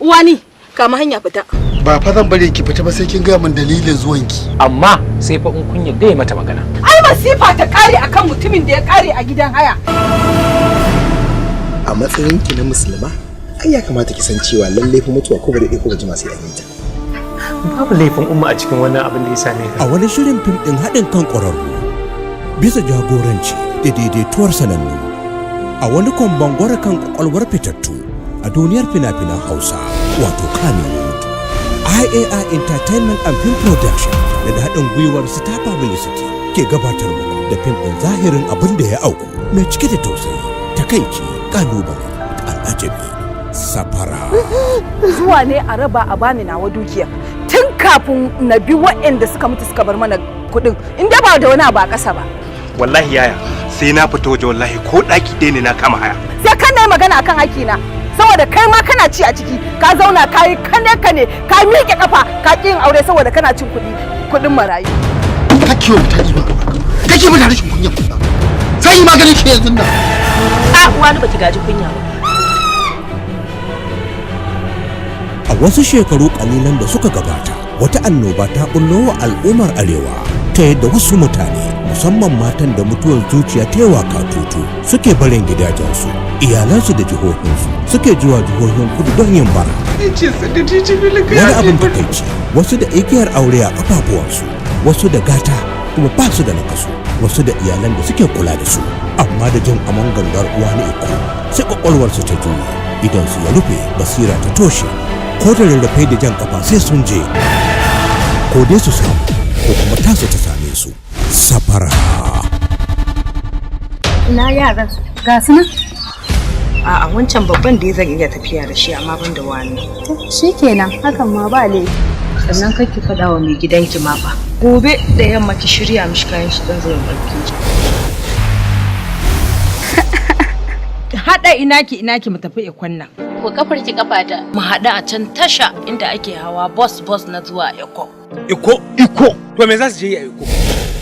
Uwani, kama hanya fita. Ba fa zan bari ki fita ba sai kin gaya min dalilin zuwanki. Amma sai fa in kun yadda ya mata magana. Ai masifa ta kare akan mutumin da ya kare a gidan haya. A matsayin ki na musulma, ai ya kamata ki san cewa lalle fa mutuwa ko ba daɗe ko ba jima sai an yi ta. Babu laifin Umma a cikin wannan abin da ya same ka. A wani shirin fim ɗin haɗin kan ƙwararru bisa jagoranci da daidaituwar sanannu, a wani kwamban gwara kan ƙwaƙwalwar fitattu a duniyar fina-finan Hausa, wato Kannywood, IAI Entertainment and Film Production da haɗin gwiwar Star Publicity ke gabatar muku da fim ɗin Zahirin Abin da Ya Auku, mai cike da tausayi, takaici, ƙalubale da al'ajabi, Safara. Zuwa ne a raba a bani nawa dukiya tun kafin na bi waɗanda suka mutu suka bar mana kuɗin, in dai ba da wani abu a ƙasa ba. Wallahi yaya, sai na fita waje, wallahi ko ɗaki ɗaya ne na kama haya. Sai kan na yi magana akan hakina, saboda kai ma kana ci a ciki. Ka zauna ka yi kane kane, ka miƙe kafa, ka ƙi yin aure saboda kana cin kuɗi, kuɗin marayu. Kake wa mutane ba, kake mutane rashin kunya, sai yi maganin ki yanzu nan. A uwani, baki gaji kunya ba. A wasu shekaru kalilan da suka gabata, wata annoba ta bullo wa al'ummar Arewa ta yadda wasu mutane, musamman matan da mutuwar zuciya ta yawa katutu, suke barin gidajensu, iyalansu da jihohinsu, suke zuwa jihohin kudu don yin bara. Wani abin takaici, wasu da igiyar aure a kafafuwansu, wasu da gata kuma ba su da nakasu, wasu da iyalan da suke kula da su, amma da jin amon gangar Uwani Iko sai kwakwalwarsu ta juye, idan su ya rufe, basira ta toshe. Ko da rarrafe da jan kafa sai sun je, ko dai su samu ko kuma tasu ta same su. Safara. Ina yaran? Ga su nan. A'a, wancan babban da zan iya tafiya da shi, amma ban da wani. Shikenan, hakan ma ba laifi. Sannan kar ki faɗa wa mai gidanki ma fa. Gobe da yamma ki shirya mishi kayan shi dan zai ɗauke ki. Haɗa inaki inaki mu tafi Ikon nan. Ko kafar ki kafata. Mu haɗu a can tasha inda ake hawa bus bus na zuwa Eko. Iko, Iko, to me za su je yi a Iko?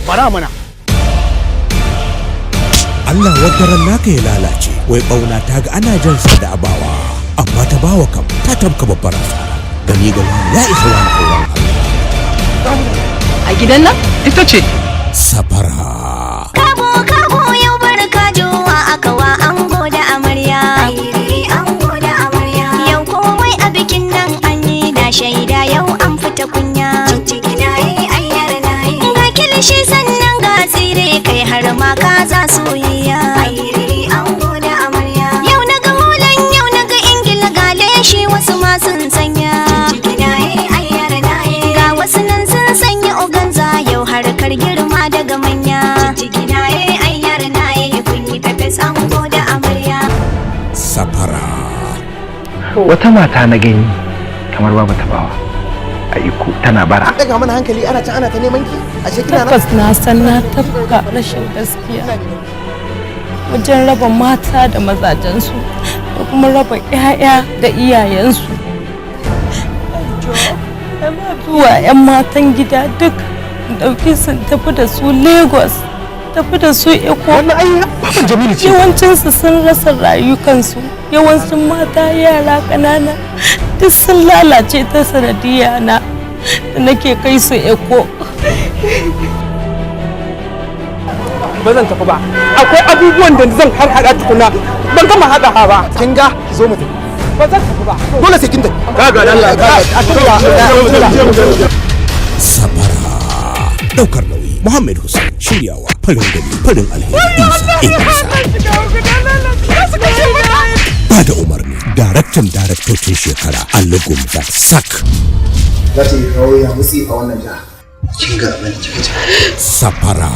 Bara mana. Allah wadaran naka ya lalace, wai bauna ta ga ana jan sa da abawa, amma ta bawa kam ta tabka babbar asara. Gani ga wani ya isa wani auren Allah. A gidan nan? Ita ce. Safara. Kabo kabo, yau barka juwa aka wa ango da amarya. Ango da amarya. Yau komai a bikin nan an yi, na shaida yau an fita kunya. Cinciki na yi ayyar na yi. Ga kilishi sannan ga tsire, kai har ma kaza soyayya. Ango da amarya. Yau na ga hulan, yau na ga Ingila, ga leshi wasu ma sun sanya. Cinciki na yi ayyar na yi. Ga wasu nan sun sanya organza, yau harkar girma daga manya. Cinciki na yi ayyar na yi, kun yi pepes ango da amarya. Safara. Wata mata na gani kamar babu tabawa a Iko tana bara. An ɗaga mana hankali, ana can ana ta neman ki, ashe kina nan. Tabbas na san na tafka rashin gaskiya wajen raba mata da mazajensu da kuma raba 'ya'ya da iyayensu. Yana zuwa 'yan matan gida duk in ɗauki su in tafi da su Lagos, tafi da su Eko. Wannan ai baban Jamilu ce. Yawancinsu sun rasa rayukansu, yawancin mata, yara ƙanana duk sun lalace ta sanadiyya na da nake kai su Eko. Ba zan tafi ba, akwai abubuwan da zan har hada tukuna, ban gama hada ha ba. Kin ga, ki zo mu tafi. Ba zan tafi ba. Dole sai kin tafi. Kaga Allah ka. Safara. Daukar nauyi Muhammad Hussein, shiryawa farin gani farin alheri Isa Isa, ba da umarni daraktan daraktocin shekara Ali Gumzak Sak. Za ta yi kawo ya mutsi a wannan jiha. Kin ga abin da kika ce. Safara.